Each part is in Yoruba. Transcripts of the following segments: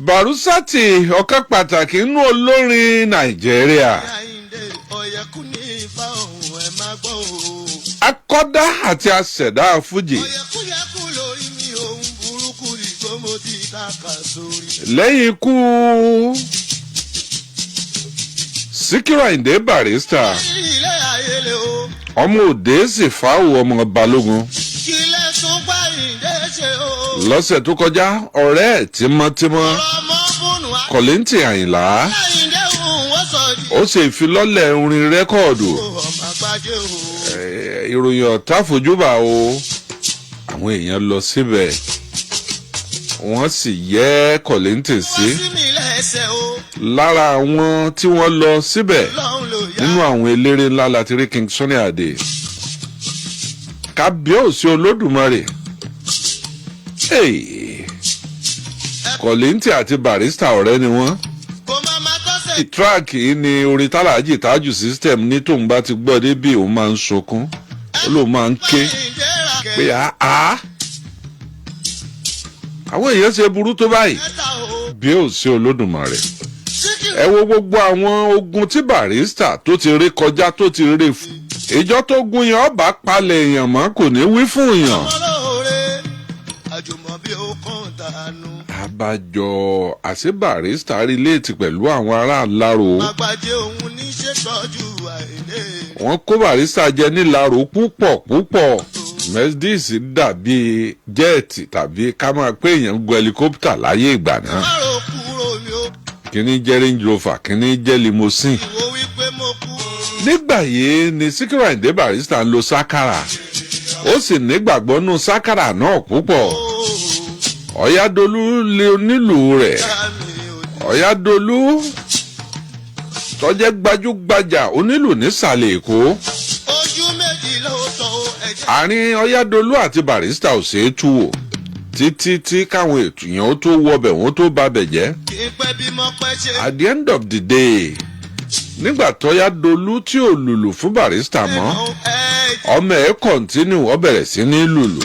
Barrister, ọ̀kan pàtàkì nínú olórin Nàìjíríà. Àyìndé ọ̀yẹ̀kú ní ifá òun ẹ̀ máa gbọ́ o. Akọ́dá àti aṣẹ̀dá fújì. Ọ̀yẹ̀kú yẹ̀kú lórí mi, òun burúkú rí gbọ́mọ tí tàkà sórí. Lẹ́yìn ikú Síkírù Àyìndé Barrister, Ilé ayé le o. ọmọ òde sì fáwọ ọmọ Balógun. Kí lẹ́sùn pa Àyìndé ṣe o? Lọ́sẹ̀ tó kọjá, ọ̀rẹ́ ẹ̀ tímọ́tímọ́, Ọmọ fúnnu Kollington Àyìnlá, Àyìndé òun wọ́n sọ di. ó ṣe ìfilọ́lẹ̀ orin record. Ọmọ àgbájé o. Ìròyìn ọ̀tá fojúbà o. Àwọn èèyàn lọ síbẹ̀, wọ́n sì yẹ́ Kollington sí. Wọ́n sí mi lẹ́sẹ̀ o. Lára àwọn tí wọ́n lọ síbẹ̀ Lọ́hùn ló yá. nínú àwọn eléré ńlá láti rí King Sunny Adé. Kábíyèsí Olódùmarè! Hey! Kollington àti Barrister, ọ̀rẹ́ ni wọ́n. Kò má má tọ́sẹ̀. Track yìí ni orin tálàájì Tájù System ní tóun bá ti gbọ́ débi, òun máa ń sunkún, ó lóun máa ń ké Àyìndé ra pé àá, àwọn èèyàn ṣe burú tó báyìí? Kẹta o. Bí ó sí Olódùmarè! Síkírù. Ẹ wo gbogbo àwọn ogun tí Barrister tó ti rí kọjá, tó ti rí fún ìjọ tó gun yẹn, ọba palẹ̀ èèyàn mọ́, kò ní wí fún èèyàn. Ọmọlóore àjùmọ̀bí ó kàn dànù. Àbájọ àṣé Barrister relate pẹ̀lú àwọn ará Ìlaró. Àgbàjẹ òun ní ṣètọ́jú Àyìndé. Wọ́n kó Barrister jẹ nílaró púpọ̀ púpọ̀. Mercedes dàbí jet tàbí ká máa pé èèyàn ń gun helicopter láyé ìgbà náà. Má ro kúrò mi ó. Kíní jẹ́ Range Rover, kíní jẹ́ limousine. Ìwọ wípé mo kú. Nígbà yìí ni Síkírù Àyìndé Barrister ń lo sákàrà, ó sì nígbàgbọ́ nú sákàrà náà púpọ̀. Ọ̀yádolú lé onílù rẹ̀. Ọ̀yádolú tó jẹ́ gbajúgbajà onílù nísàlẹ̀ Èkó. Ojú méjì ló tọ́ ẹ̀jẹ̀. Àárín Ọ̀yádolú àti Barrister ò ṣeé tú wò títí tí káwọn ètùyàn ó tó wọbẹ̀, wọ́n tó babẹ̀ jẹ́. Kí n pẹ́ bí mo pẹ́ ṣe. At the end of the day, nígbà tọ́yádolú tí ò lùlù fún Barrister mọ́, ọmọ ẹ̀ continue, ó bẹ̀rẹ̀ sí ní lùlù.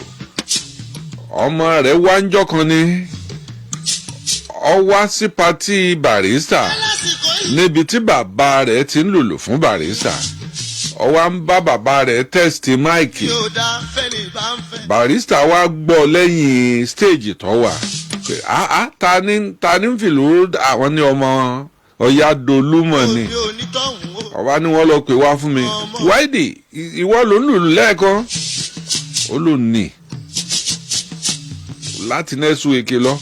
Ọmọ rẹ̀ wá ń jọ́kan ni ọ wá sí party Barrister Lásìkò yìí. níbi tí bàbá rẹ̀ ti ń lùlù fún Barrister. Ọ wá ń bá bàbá rẹ̀ test mic. Yóò dá fẹ́ni bá ń fẹ́. Barrister wá gbọ́ lẹ́yìn stage tó wà pé, "Ah, ta ni ń fìlú àwọn ní ọmọ Ọ̀yádolú mọ̀ ni." Òbí onítọ̀hún o. Ọba ní wọ́n lọ pè wá fún mi. "Wáìdì, ìwọ ló ń lùlù lẹ́ẹ̀kan?" Ó lò ní láti next week lọ.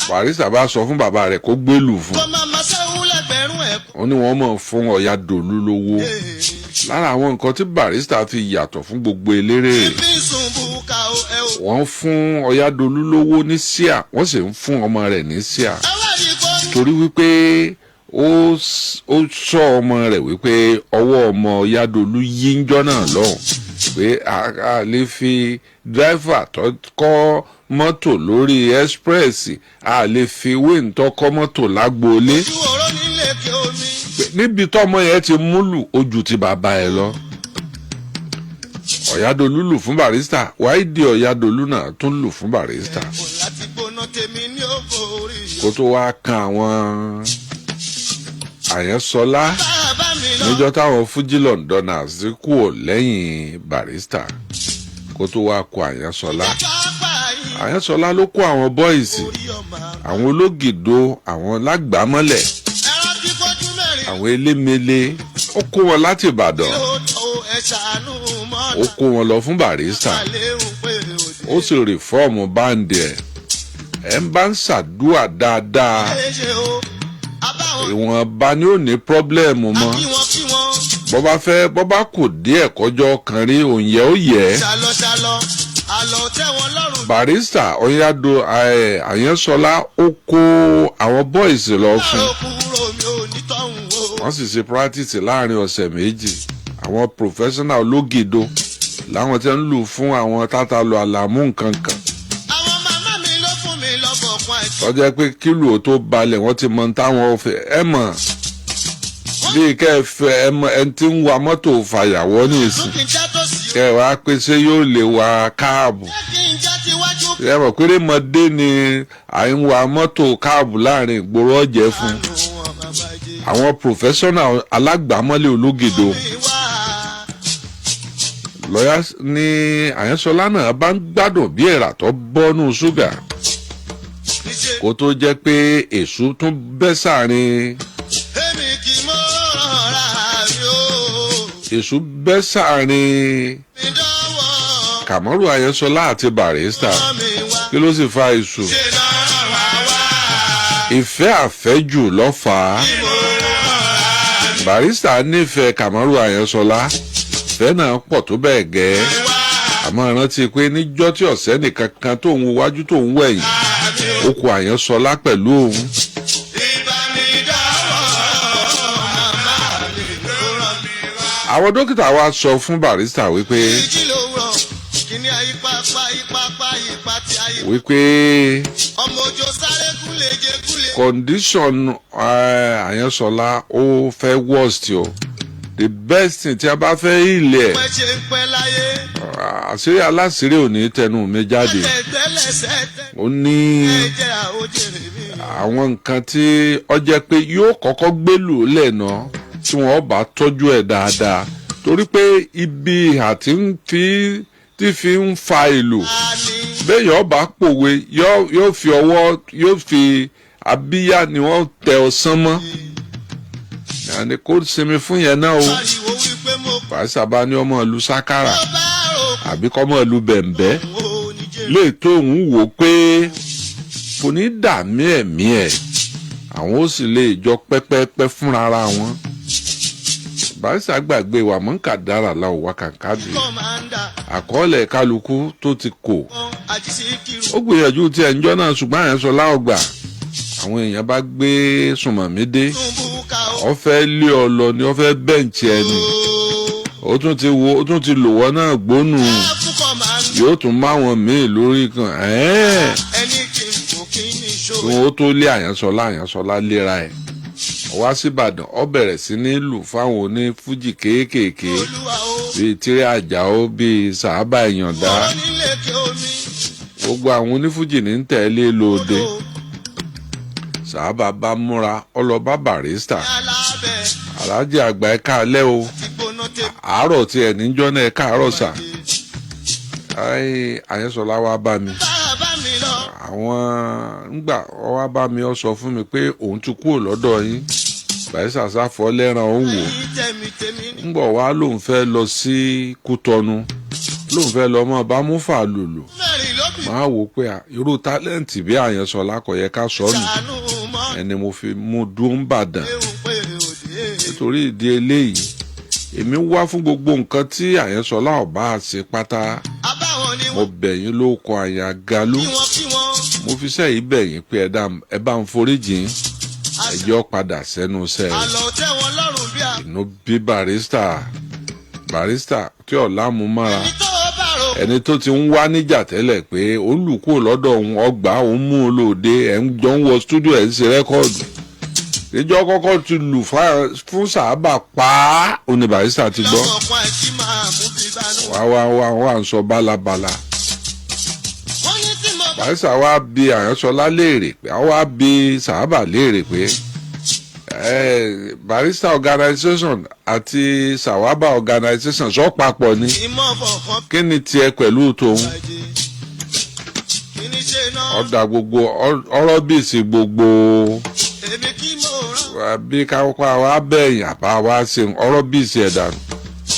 Barrister bá sọ fún bàbá rẹ̀ kó gbélù fún. Kó má má sẹ́wọ́n lẹ́gbẹ̀rún ẹ̀. Ó ní wọ́n mọ̀ fún Ọ̀yádolú lówó. Lára àwọn nǹkan tí Barrister fi yàtọ̀ fún gbogbo eléré rẹ̀, Fífi sùn bùkà o ẹ o. wọ́n fún Ọ̀yádolú lówó ní síà, wọ́n sì ń fún ọmọ rẹ̀ ní síà, Awádìí kò ní. torí wípé ó sọ ọmọ rẹ̀ wípé ọwọ́ ọmọ Ọ̀yádolú yí ń jọ́ náà lọ́hùn pé a lè fi driver tó kọ́ mọ́tò lórí express, a lè fi wé tó kọ́ mọ́tò lágboolé. Ojú oró nílé kí omi. Pé níbi tọ́mọ yẹn ti múlù ojú ti bàbá ẹ lọ. Ọ̀yádolú lù fún Barrister, Wáìdì Ọ̀yádolú náà tún lù fún Barrister. Kò láti gbóná tèmi ní òfò orí. Kó tó wá kan àwọn Àyànsọlá Bàbá mi lọ. níjọ́ táwọn Fuji Londoners kúò lẹ́yìn Barrister, kó tó wá kó Àyànsọlá. Pápá yìí. Àyànsọlá ló kó àwọn boys, Orí ọmọ. àwọn ológìdó, àwọn lágbàámọ́lẹ̀, Ẹran tí fojú mẹ́rin. àwọn elémele. Ó kó wọn láti Ìbàdàn. Yóò tó ẹ ṣàánú mọ́nà. Ó kó wọn lọ fún Barrister. Àléhùn pé òde. Ó sì reform band ẹ̀. Ẹ̀ ń bá ń ṣàdúà dáadáa, Ẹ ṣe o. Abáwọn. ìwọ̀nba ni ó ní problem mọ́. Kí wọn kí wọn. Bọ́ bá fẹ́, bọ́ bá kù díẹ̀ kọjọ́ kan rí òǹyẹ́ ó yẹ. Ṣàlọ ṣàlọ. Àlọ́ tẹ́ wọn lọ́rùn. Barrister Ọ̀yádò Àyànsọlá ó kó àwọn boys lọ fún. Báwo kúrò mi ò ní tọ́hún o. Wọ́n sì ṣe practice láàrin ọ̀sẹ̀ 2. Àwọn professional ológìdo láwọn tí ń lù fún àwọn tátàlù àlàmú nǹkan kan. Àwọn màmá mi ló fún mi lọ́bọ̀ kan àìsàn. Tọ́jà pé kílù ó tó balẹ̀, wọ́n ti mọ ohun táwọn fẹ́. Ẹ mọ̀ bíi kẹ́ ẹ fẹ́ ẹ mọ ẹni tí ń wa mọ́tò fàyàwọ́ ní ìsìn, Tún kí n já tó sí o. kẹ́ ẹ wá pé ṣé yóò lè wa cab. Jẹ́ kí n já tiwájú. Ẹ mọ̀ pé rémọdé ni à ń wa mọ́tò káàbù láàrin ìgboro ọ̀jẹ̀ fún Àánú wọn bàbá jẹ́. àwọn professional alágbàmọ́lé ológèdò. Mi wá. Lọ́yà ní Àyànṣọlá náà bá ń gbádùn bí èèrà tó bọ́nú ṣúgà Níṣẹ́ kó tó jẹ́ pé èṣù tún bẹ́ sáàrin. èmi kì í mọ̀ ra mi o. Èṣù bẹ́ sáàrin Mi dánwò Kàmọ́rù Àyànṣọlá àti Barrister. mi wá. Kí ló sì fa èṣù? Ṣé náà wá wá? Ìfẹ́ àfẹ́jù ló fà á. Mo rà mí Barrister nífẹ̀ẹ́ Kàmọ́rù Àyànṣọlá, ìfẹ́ náà pọ̀ tó bẹ́ẹ̀ gẹ́, wá. àmọ́ rántí pé níjọ́ tí ọ̀sẹ́ nìkan kan tóun wájú tóun wẹ̀yìn, ó kù Àyànṣọlá pẹ̀lú òun. Ìbá mi dánwò màmá mi ló ràn mí wá. Àwọn dókítà wa sọ fún Barrister wípé Ìjì ló rọ̀ kíní ayípápá yípápá yípa tí ayé. wípé Ọmọ òjò sáré gúnlẹ̀jẹ̀ gúnlẹ̀. condition Àyànṣọlá ó fẹ́ worst o. The best thing tí a bá fẹ́ ilẹ̀ Pẹ́ ṣe ń pẹ́ láyé. àṣírí aláṣírí ò ní tẹnu mi jáde. Tẹ́lẹ̀sẹ̀ tẹ́. Ó ní Ẹ jẹ́ àwòjèrè mi. àwọn nǹkan tí ó jẹ́ pé yóò kọ́kọ́ gbélù lẹ́nà tí wọ́n bá tọ́jú ẹ̀ dáadáa, torí pé ibi ìhà tí ń fi tí fi ń fa ìlù A ní. bẹ́ẹ̀ yóò bá pòwe, yóò fi ọwọ́, yóò fi abíyá ni wọ́n tẹ ọsán mọ́ yàní kó sinmi fún yẹn náà o. Pariwo wípé mo Barrister bá ní ọmọ ìlú sákàrà kọ́ bá rò àbí kọ́mọ ìlú bẹ̀m̀bẹ́ kó ní jèrè. lè tó òun wò pé kò ní dààmú ẹ̀mí ẹ̀, àwọn ó sì lè jọ pẹ́pẹ́pẹ́ fúnra ara wọn. Barrister gbàgbé wà mọ́ǹkà dára láwọ̀ wá kàǹkàdì Kọ́mándà àkọọ́lẹ̀ kálukú tó ti kò. kan àjíṣíkírù. Ó gbìyànjú tí ẹ̀ ń jọ́ náà, ṣùgbọ́n Àyànṣọlá ọgbà àwọn èèyàn bá gbé sùnmọ̀mí dé. Túnbù ká o. Ó fẹ́ lé ọ lọ ni, ó fẹ́ bẹ́ǹchì ẹni, ó tún ti wo, ó tún ti lò wọ́n náà gbónú. Fún kọ́mándà. Yóò tún máwọn míì lórí kan ẹ̀ẹ́n Ẹni kì í kò kí ní ṣó. kí wọn ó tó lé Àyànṣọlá. Àyànṣọlá léra ẹ̀ wá síbàdàn, ó bẹ̀rẹ̀ sí ní lù fáwọn onífújì kéékèèké Olúwa o. bíi Tírí Àjàó, bíi Sàábà Ìyàndá. Ọ̀rọ̀ nílé kí omi. Gbogbo àwọn onífújì ní ń tẹ̀lé lóde. Odò Sàábà bá múra ọlọ́ba Barrister. alábẹ́ "Aláàjì àgbà, ẹ̀ka alẹ́ o." ti gbóná tẹ́. Àárọ̀ tí ẹ̀ níjọ́ náà, ẹ̀ka àárọ̀ sà. Ai, Àyànṣọlá wá bá mi. Bàbá mi lọ. Àwọn ńgbà ó wá bá mi, ó sọ fún mi pé òun ti kúrò lọ́dọ̀ yín. Barrister sáfọ́ lẹ́ràn, òun wò. Ẹyin tẹ̀mí tẹ̀mí ní. Ńgbọ̀ wá lòun fẹ́ lọ sí Kútọ́nù, lòun fẹ́ lọ mọ́ bá múfà lòlò. Mẹ́rin ló bì. Máa wò pé irú talent bí Àyànṣọlá kò yẹ ká sọnù. Ṣàánú mọ́. Ẹni mo fi mú dún bàdàn. Ewu pé òde. Nítorí ìdí eléyìí, èmi wá fún gbogbo nǹkan tí Àyànṣọlá ọba ṣe pátá. Abáwọn ni Mo wọ́n bẹ̀ yín ló kọ àyàn galú. kí wọ́n kí wọ́n. Mo fi sẹ́yìn bẹ̀ yín pé ẹ bá ń foríjìn, ẹjọ́ padà sẹ́nu iṣẹ́ rẹ̀. Àlọ́ tẹ́ wọn lọ́rùn bí a. Inú bí Barrister. Barrister tí ọ̀la mú mára. Ẹni tó bá rò. Ẹni tó ti ń wá níjà tẹ́lẹ̀ pé òun lù kúrò lọ́dọ̀ òun, ọgbà òun mú un lòde, ẹ̀ ń jọ ń wọ studio, ẹ̀ ń ṣe record. Ìjọ kọ́kọ́ ti lù fún Sàábà pa á, òní Barrister ti gbọ́. Lọ́mọ kan àìsí máa mú bí banú. Wá wá wá wá ń sọ bálabàla. Wọ́n ní tí mo bá. Barrister wá bi Àyànṣọlá léèrè pé, wá bi Sàábà léèrè pé Barrister organization àti Sàwábà organization sọ papọ̀ ni? Ìmọ̀ fọ̀kan Kí ni tiẹ̀ pẹ̀lú tòun? bàjẹ́. Kí ni ṣe náà? Ọ̀dà gbogbo ọ̀rọ̀ bíìsì gbogbo. Èmi kí mo rán. Bí káwọ́pá wa bẹ̀yìn àbá wa ṣe ọ̀rọ̀ bíìsì ẹ̀dà.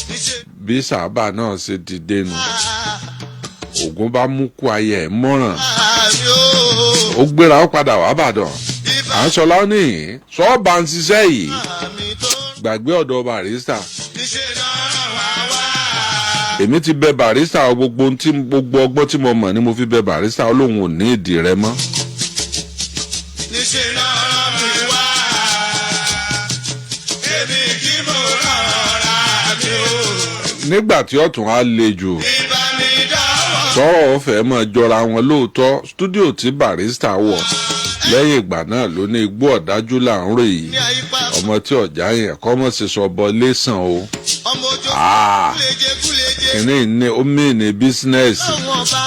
Kí ṣe Bí Sàábà náà ṣe dìde nù, Ògún bá mú kú ayé ẹ̀ mọ́ràn. Àmì o. Ó gbéra, ó padà wá bàdàn. Ibà À ń sọ láwọn sọ́ọ̀bà ń ṣiṣẹ́ yìí. Àmì tó. Gbàgbé ọ̀dọ̀ Barrister. Kí ṣe náà wá wá. Èmi ti bẹ Barrister, gbogbo ohun tí gbogbo ọgbọ́n tí mo mọ̀ ni mo fi bẹ Barrister, Olóhùn ò ní ìdí rẹ mọ́. Níṣẹ́ náà rán mi wá. Èmi kí mo rán ra mi o. Nígbà tí ọ̀tún á le jù, Ibà mi dáwọ́. tọrọ ọ̀fẹ́ mọ́ jọra wọn lóòótọ́, studio tí Barrister wọ̀ lẹ́yìn ìgbà náà ló ní igbó ọ̀dájú là ń rò yìí. Ní àyípa Ọmọ tí ọ̀já yẹn kọ́ mọ̀ sí sọ bọ́ lẹ́sàn o. Ọmọ ojú Ah. kúleje kúleje. Kìnìún ní omi ní business. Ọlọ́run ọba,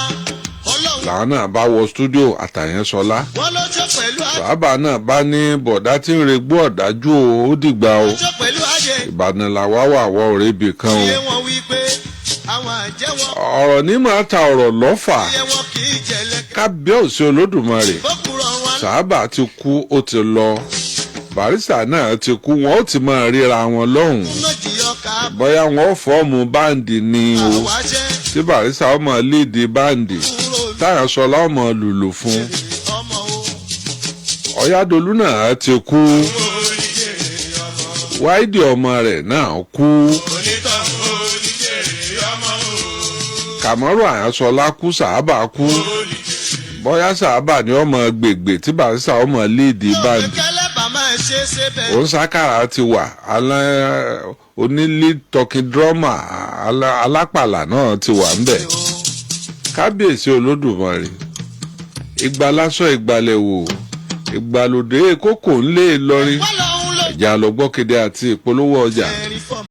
Ọlọ́run Làwọn náà bá wọ stúdíò àtàyẹnsọlá. Wọ́n ló jó pẹ̀lú ajé. Bàbá náà bá ní bọ̀dá tí ń regbó ọ̀dájú o, ó dìgbà o. Jó pẹ̀lú ajé. Ìbàdàn làwa wà, wọ òrébì kan o. Iye wọn wí pé àwọn àjẹ́ wọn. Ọ̀rọ̀ ní máa ta ọ̀rọ̀ lọ́fà. Iye wọn kì í jẹ̀lẹ́kẹ̀. Kábíyèsí Olódùmarè. Bókùrọ̀ wọn. Sàábà ti kú, ó ti lọ. Barrister náà ti kú, wọn ó ti máa ríra wọn lọ́hùn. Lójì ọkà. Bóyá wọn ó form band ni o, Àwa jẹ́ tí Barrister ọmọ lead band, kúrò Táyọ̀sọlá ọmọ lùlù fún. Ọmọ o. Ọ̀yádolú náà ti kú, Wáìdì ọmọ rẹ̀ náà kú, Kàmọ́rù Àyànsọlá kú, Sàábà kú. Bóyá Sàábà ni ọmọ gbègbè tí Barrister ọmọ lead band. Kẹ́lẹ́ bá máa ṣe ṣe bẹ́ẹ̀. Òun sákàrà ti wà, alẹ́ onílé talking drummer alápàlà náà ti wà ńbẹ̀. Kábíyèsí Olódùmarè, ìgbà lásán ìgbàlẹ̀ wò, ìgbàlódé kókò ńlẹ̀ Ìlọrin. Wọ́n lọ́hún ló Ẹ̀já lọ gbọ́ kéde àti ìpolówó ọjà. ẹ̀rí fọ́.